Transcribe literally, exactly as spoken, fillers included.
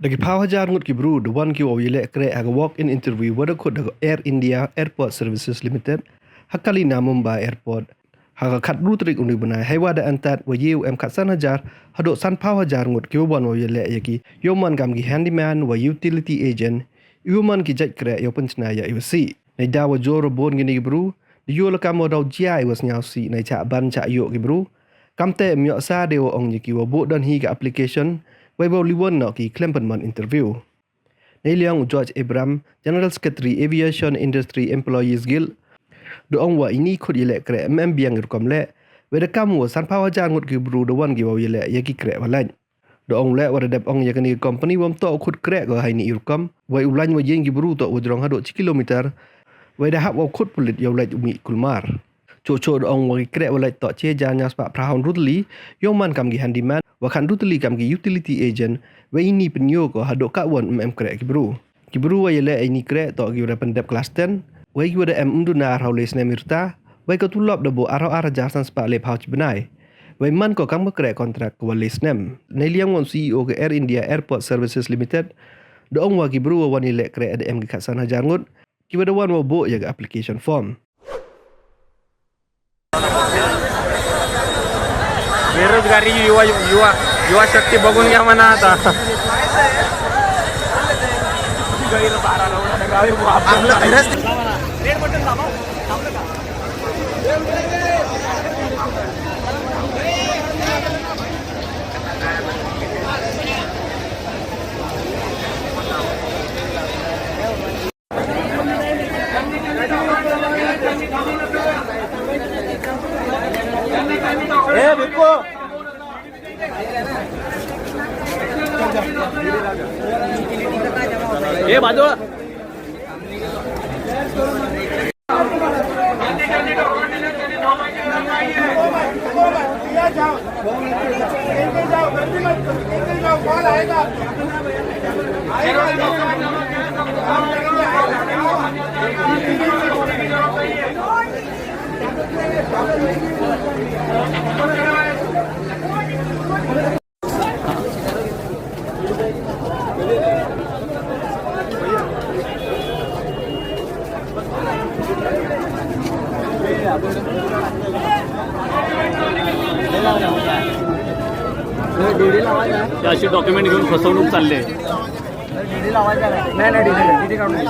Da ki phaw hajar ngut ki bru da wan ki wow yalehkreh ha ka walk-in interview wa da khut da ka Air India Airport Services Limited ha Kalina Mumbai Airport ha ka khatynru tarik uni u bnai, heiwa da antad wa ye u em khatsan hajar hadooh sanphaw hajar ngut ki wa wan wow yaleh ya ki, yow man kam ki handyman wa utility agent, i wa man ki jait kreh yow pynchna ya i wa sih. Neida wa jor wa boon kini ki bru da yoh la kam wa daw jia i wa sñiaw sih nei chah ban chah yoh ki bru. Kamte em yoh sa de wa ong ya ki wa booh don hi ka application, wei wow liwan noh ki khlem pynman interview. Neiliang u George Abraham, General Secretary Aviation Industry Employees Guild, da ong wa ini khut yalehkreh em em biang i rukom leh, wei da kam wa sanphaw hajar ngut ki bru da wan ki wow yaleh ya ki kreh wa lait. Da ong leh wa da dep ong ya kani ka company wa ym toh u khut kreh ko ha ini i rukom, wei u lain wa yeng ki bru toh wa jrong hadooh chi kilometer, wei da hap wow khut pulit yow lait u mih kulmar. Choh choh da ong wa ki kreh wa lait toh chi hajar ñiaw spah phra haw ynru tylli, yow man kam ki handyman, wa khatynru tylli kam ki utility agent, wei ini pynyoo ko hadooh ka wan em em kreh ki bru. Ki bru wa yaleh ini kreh toh ki wa da pyndep class ten, wei ki wa da em ym duna arphaw le snem i rta, wei ka tulop da booh arphaw ar hajar san spah le phaw chi bnai. Wei man ko kam ka kreh contract ka wa le snem. Neiliang wa u C E O ka Air India Airport Services Limited da ong wa ki bru wa wan yalehkreh da em ki khatsan hajar ngut, ki wa da wan wow booh ya ka application form. बेरोजगारी युवा, युवा, युवा शक्ति बघून घ्या म्हणा आता. ए, बिप्पू। ए, बाजू। या अशी डॉक्युमेंट घेऊन फसवणूक चालली आहे. नाही, नाही, डीडी, डीडी काढून.